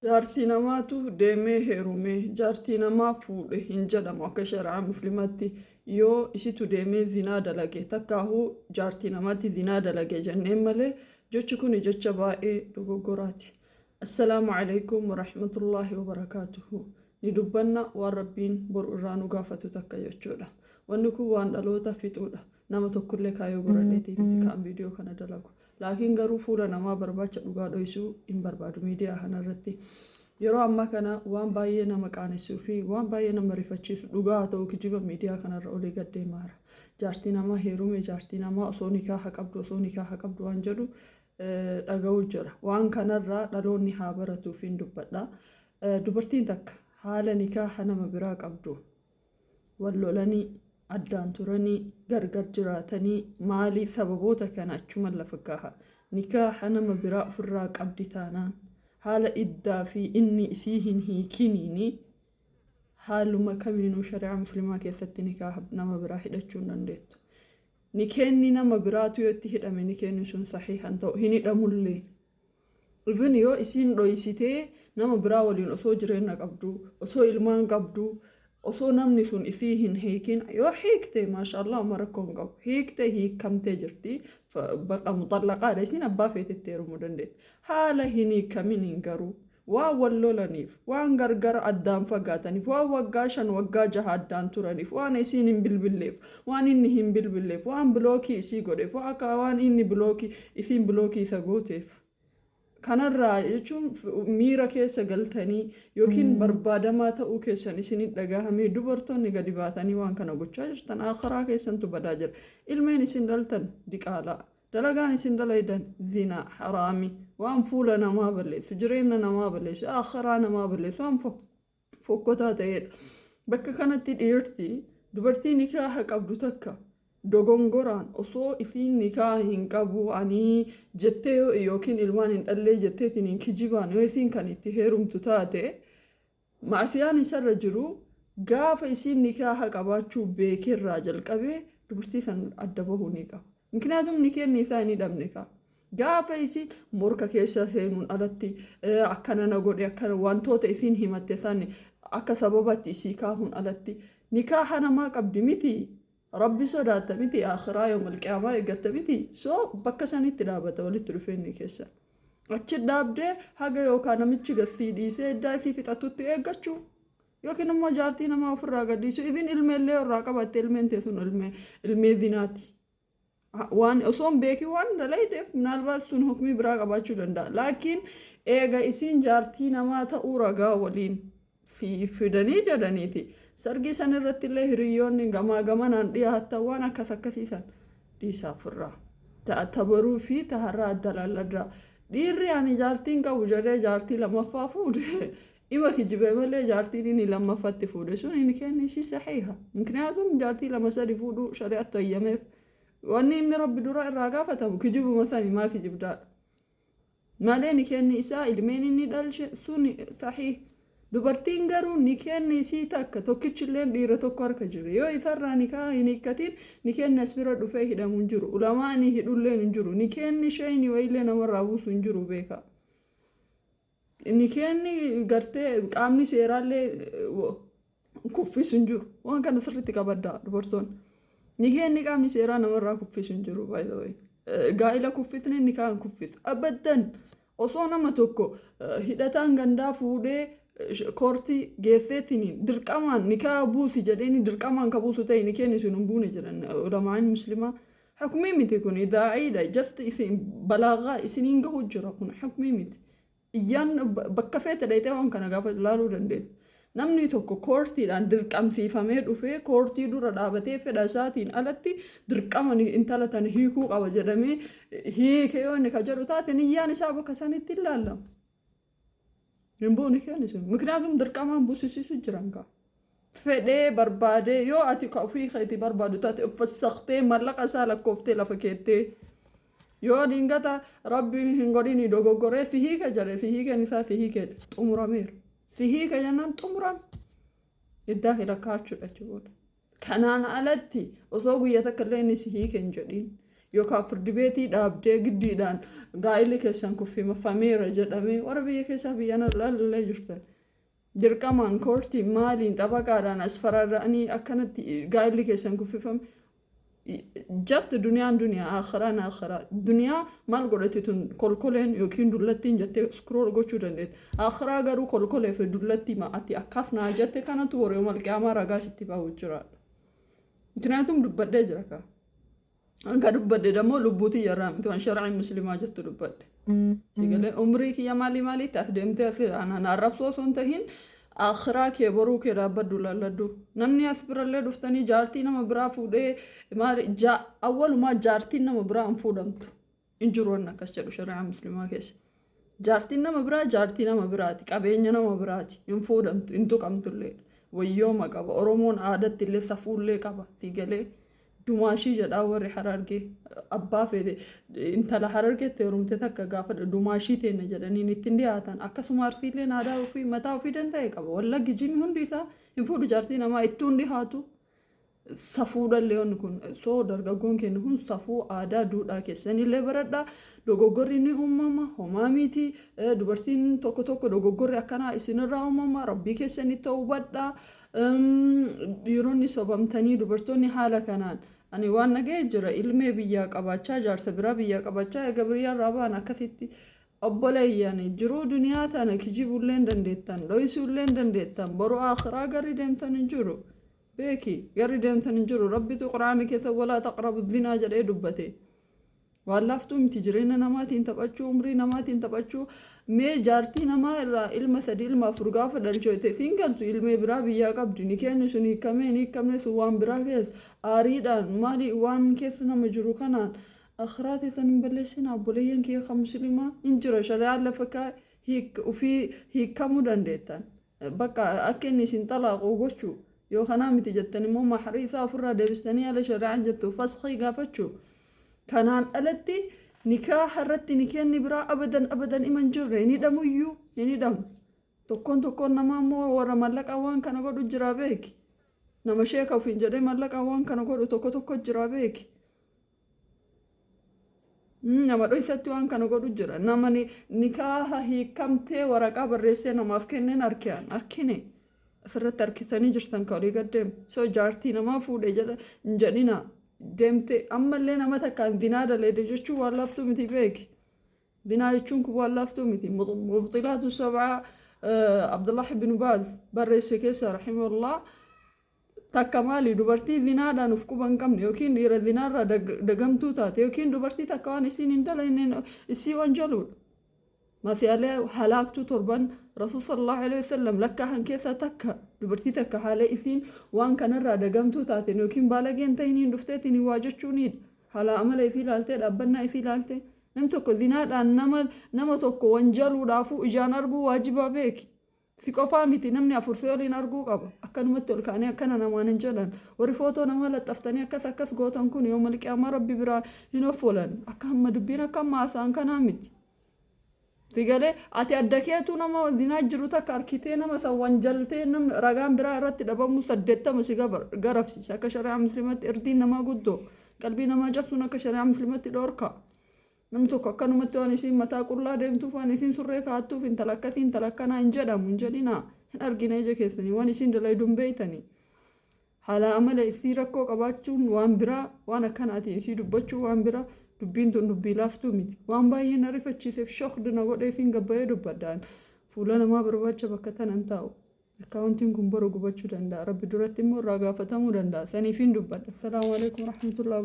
Jaartii namaatu deemee heerumee jaartii namaa fuudhe hin jedhamu akka shari'aa musliimaatti. Yoo isitu deemee zinaa dalage, takkaahuu jaartii namaatti zinaa dalage jenneen malee, jechi kun jecha baay'ee dogoggoraati. Assalaamu alaikum warahmatullaahi wabarakaatuhu. Ni dubbanna waan Rabbiin boru irraa nu gaafatu takka jechuudha. Wanni kun waan dhaloota fixuudha. Nama tokkollee kaayyoo godhadheetii miti kaan viidiyoo kana dalagu. Laakiin garuu fuula namaa barbaacha dhugaa dhoysuu hin barbaadu miidiyaa kanarratti. Yeroo ammaa kana waan baay'ee nama qaanessuu fi waan baay'ee nama rifachiisu, dhugaa haa ta'u kijiba, miidiyaa kanarra olii gad deemaara. Jaartii namaa heerume, jaartii namaa osoo nikaaha qabdu, osoo nikaaha qabdu waan jedhu dhaga'uu jira. Waan kanarraa dhaloonni haa baratuuf hin dubbadha. Dubartiin takka haala nikaaha nama biraa qabdu, wal lolanii, addaan turanii, gargar jiraatanii, maalii sababoota kana achuma lafa kaaha. Nikaaha nama biraa ofirraa qabdi taanaan, haala iddaa fi inni isii hin hiikiniini, haaluma kamiinuu shari'aa musliimaa keessatti nikaaha nama biraa hidhachuu hin dandeettu. Nikeenni nama biraatu yoo itti hidhame, nikeenni sun sahiihan ta'u, hin hidhamullee. Even yoo isiin dhoysitee nama biraa waliin osoo jireenya qabdu, osoo ilmaan qabdu, osoo namni sun isii hin hiikin yoo hiikte, maashaallah, uma rakkoo hin qabu. Hiikte, hiikamtee jirti. Baqa muxallaqaadha, isiin abbaa feetetti heerumuu dandeetti. Haala hin hiikaminiin garuu waan wal lolaniif, waan gargar addaan fagaataniif, waan waggaa 5, waggaa 6 addaan turaniif, waan isiin hin bilbilleef, waan inni hin bilbilleef, waan block isii godheef, waan akka waan inni block, isiin block isa gooteef, kanarraa jechuun miira keessa galtanii yookiin barbaadamaa ta'uu keessan isinit dhagahamee dubartoonni gadi baatanii waan kana gochaa jirtan, akhiraa keessantu badaa jira. Ilmeen isin dhaltan diqaalaa. Dalagaan isin dalaydan zinaa, haraami, waan fuula namaa balleessu, jireenya namaa balleessu, akhiraa namaa balleessu, waan fokkotaa ta'edha. Bakka kanatti dhiirti dubartii nikaaha qabdu takka dogongoraan osoo isiin nikaaha hin qabu ani jettee yookiin ilmaan hin dhallee jetteetiin hin kijibaan yoo isiin kan itti heerumtu taate, maasiyaan isarra jiru gaafa isiin nikaaha qabaachuu beekerraa jalqabee dubartii san adda bahuu ni qaba. Mikniyaatum nikeenni isaa hin hidhamne kaa. Gaafa isiin morka keessa seenuun alatti akkana na godhe, akkana wantoota isiin himatte san akka sababatti isii kaahuun alatti, nikaaha namaa qabdi miti. Rabbi sodaatta miti, akhiraa yoomal qiyaamaa eeggatta miti. So bakka sanitti dhaabata walitti dhufeenyi keessa. Achi dhaabdee haga yookaan namichi gassii dhiisee iddaa isii fixatutti eeggachuu. Yookiin immoo jaartii namaa ofirraa gadhiisu, ibin ilmeellee irraa qabatte, ilmeen tee sun ilmee zinaati. Waan osoo hin beekin waan dalaydeef minaalbaat sun hukmii biraa qabaachuu danda'a. Laakiin eega isiin jaartii namaa ta'uu ragaa waliin fi fidanii jedhaniiti. Sargii san irratti illee hiriyyoonni gamaa gamanaan dhiyaatan waan akkas akkasiisan dhiisaa ofirraa. Tabaruu fi taharraa adda laalladhaa. Dhiirri ani jaartiin qabu jedhee jaartii lammaffaa fuudhe ima kijibee malee, jaartiin inni lammaffatti fuudhe sun inni kenni isii sahiha. Mikniyaatum jaartii lama sadi fuudhuu shari'attu ayyameef. Wanni inni Rabbi dura irraa gaafatamu kijibuma sani, maa kijibdaadha. Malee ni kenni isaa, ilmeen inni dhalche sun sahih. Dubartiin garuu ni kenni isii takka tokkichillee dhiira tokko harka jira. Yoo isarraa nikaa hin hiikkatin, ni kenni as bira dhufee hidhamu hin jiru. Ulamaan hidhulleen hin jiru. Ni kenni shayni wayiillee namarraa buusu hin jiru, beekaa. Nikeenni gartee qaamni seeraallee kuffisu hin jiru. Waan kana sirriitti qabaddaa, dubartoonni. Nikeenni qaamni seeraa namarraa kuffisu hin jiru, by the way. Gaa'ila kuffisne nikaa hin kuffisu. Abaddan osoo nama tokko hidhataan gandaa fuudhee koortii geesseetiin dirqamaan nikaa buusi jedheeni dirqamaan ka buusu ta'e, nikeenni sun hin buune jedhan ulamaan muslimaa. Hukmii miti kun, daa'iidha. Just isin balaagaa isiniin gahu jira, kun hukmii miti. Iyyaan bakka feete dhayitee waan kana gaafa ilaaluu dandeessa. Namni tokko koortiidhaan dirqamsiifamee dhufee koortii dura dhaabatee fedha isaatiin alatti dirqama intala tana hiikuu qaba jedhamee hiike yoo inni ka jedhu taate, niyyaan isaa bakka sanitti hin laallamu. Hin bu'u nikeenni sun. Mikniyaatum dirqamaan buusisiisu jiran kaa. Fedhee barbaadee yoo ati ka ofii keetii barbaadu taate, uffasaqtee mallaqa isaa lakkooftee lafa keettee, yoo dingata Rabbi hin godhini dogoggoree si hiike jedhe, si hiikeen isaa si hiike xumurameera. Si hiike jennaan xumurame. Iddaa kee lakkaachuudha achi booda. Kanaan alatti osoo guyyaa takka illee inni si hiike hin jedhin. Yookaan firdi beetii dhaabdee giddiidhaan gaa'illi keessan kuffifameera jedhamee warra biyya keessaa biyya laallee jirtan. Dirqamaan koortii maaliin xabaqaadhaan as fararra'anii akkanatti gaa'illi keessan kuffifame. Just duniyaan duniyaa, akharaan akharaa. Duniyaa maal godhate tun kolkoleen yookiin dullattiin jettee scroll gochuu dandeetti. Akharaa garuu kolkolee fi dullattii ati akkas naa jette kanatu warra yoomal qiyaamaa ragaa sitti bahu jiraadha. ምክንያቱም dubbadhee jira kaa. Hanga dubbadhe dammoo lubbuutii yarraa miti, waan sharcii muslimaa jettu dubbadhe. Sigalee umrii kiyya maalii maaliitti as deemtee as anaan arrabsoo osoo hin tahin, akhiraa kee boruu kee dhaabbadhu laalladhu. Namni as birallee dhuftanii jaartii nama biraa fuudhee maali, awwalumaa jaartiin nama biraa hin fuudhamtu. Hin jiru wanni akkas jedhu shari'aa muslimaa keessa. Jaartiin nama biraa jaartii nama biraati. Qabeenya nama biraati. Hin fuudhamtu, hin tuqamtullee. Wayyooma qaba. Oromoon aadatti illee safuullee qaba. Sigalee dumaashii jedhaa warri Harargee, abbaa fedhe intala Harargeetti heerumte takka gaafa dumaashii teenne jedhaniin ittiin dhiyaatan. Akkasuma Arsiilleen aadaa ofii mataa ofii danda'e qaba. Wallaggi, Jimmi, hundi isaa hin fuudhu jaartii namaa, ittuun dhihaatu. Safuudhallee wanni kun soo dargaggoon keenya kun safuu aadaa duudhaa keessanillee baradhaa. Dogoggorri ni uumama, homaa miti. Dubartiin tokko tokko dogoggorri akkanaa isinirraa uumama, rabbii keessanitti hubadhaa. Dhiironni sobamtanii dubartoonni haala kanaan ani waan nagahee jira, ilmee biyyaa qabaachaa, jaarsa biraa biyyaa qabaachaa, eega biyyaarraa ba'an akkasitti. Obboleeyyan, jiruu duniyaa tana kijibullee hin dandeettan, dhoysuullee hin dandeettan, boru akhiraa garri deemtan hin jiru. Beeki, garri deemtan hin jiru. Rabbitu Quraana keessa "ولا تقربوا الزنا" jedhee dubbate. Waan laaftuu miti jireenya namaatiin taphachuu, umrii namaatiin taphachuu. Mee jaartii namaa irraa ilma sadii, ilma afur gaafa dhalchote siin galtu, ilmee biraa biyyaa qabdi, ni kennu sun hiikamee ni hiikamne sun waan biraa keessa aariidhaan maali waan keessa nama jiru kanaan akhiraa teessan hin balleessina. Obboleeyyan kiyya kan musliimaa, hin jira shari'aan lafa kaa'e, ofii hiikamuu dandeettan. Bakka akka inni isin xalaaqu gochuu yoo kanaa miti jettan immoo mahrii isaa ofirraa deebistanii haala shari'aan jettu faskii gaafachuu. Kanaan alatti nikaaha irratti nikeenni biraa abadan abadan ima hin jirre, hin hidhamuyyuu, hin hidhamu. Tokkoon tokkoon namaa immoo warra mallaqaa waan kana godhu jira beeki. Nama sheeka ofiin jedhee mallaqaa waan kana godhu tokko tokko jira beeki. Nama dhoysatti waan kana godhu jira. Nama nikaaha hiikamtee waraqaa barreessee namaaf kenneen arkeen arkine. Asirratti harkisanii jirtan ka olii gaddeemu. So jaartii namaa fuudhe jedha hin jedhina. Deemte ammallee nama takkaan zinaa daleede jechuun waan laaftuu miti beeki. Zinaa jechuun kun waan laaftuu miti. مبطلات سبعة Abdullah ibn Baaz barreesse keessa رحمه الله takka maali, dubartii zinaadhaan uf quba hin qabne yookiin dhiira zinaarraa dagamtuu taate yookiin dubartii takka waan isiin hin dalagne isii wanjaluudha. Masiyaalee halaaktuu torban Rasuul صلى الله عليه وسلم lakkaahan keessaa takka dubartii takka haala isiin waan kanarraa dagamtuu taateen yookiin baalageen ta'iniin dhufteetiin waa jechuunidha. Haala amala isii ilaaltee, dhaabbannaa isii ilaaltee, namni tokko zinaadhaan nama tokko wanjaluudhaafuu ijaan arguu waajibaa beeki. Si qofaa miti, namni afur si waliin arguu qaba. Akkanumatti ol kaanii akkana namaan hin jedhan. Warri footoo namaa laxxaftanii akkas akkas gootan kun yoo malqiyaamaa rabbi biraa hin offolan. Akka hamma dubbiin akka amma haasa'an kanaa miti. Si galee, ati adda keetuu nama zinaa jiru takka harkitee nama san wanjaltee namni ragaan biraa irratti dhabamuu 80 si garafsiisa. Akka shari'aa musliimatti irdiin namaa guddoo, qalbii namaa cabsuun akka shari'aa musliimatti dhoorka. Namni tokko akkanumatti waan isiin mataa qullaa deemtuuf, waan isiin surree kaa'attuuf intala akkasii, intala akkanaa hin jedhamu, hin jedhinaa. Hin argine ija keessanii, waan isiin dalaydu hin beeytanii. Haala amala isii rakkoo qabaachuun waan biraa, waan akkanaatiin isii dubbachuu waan biraa. Dubbiin tun dubbii laaftuu miti. Waan baay'ee na rifachiiseef, shocked na godheef hin gabbayee dubbadhaan. Fuula namaa barbaacha bakka tanan taa'u. Akkaawuntiin kun boru gubachuu danda'a. Rabbi duratti immoo irraa gaafatamuu danda'a. Saniif hin dubbadha. السلام عليكم ورحمة الله.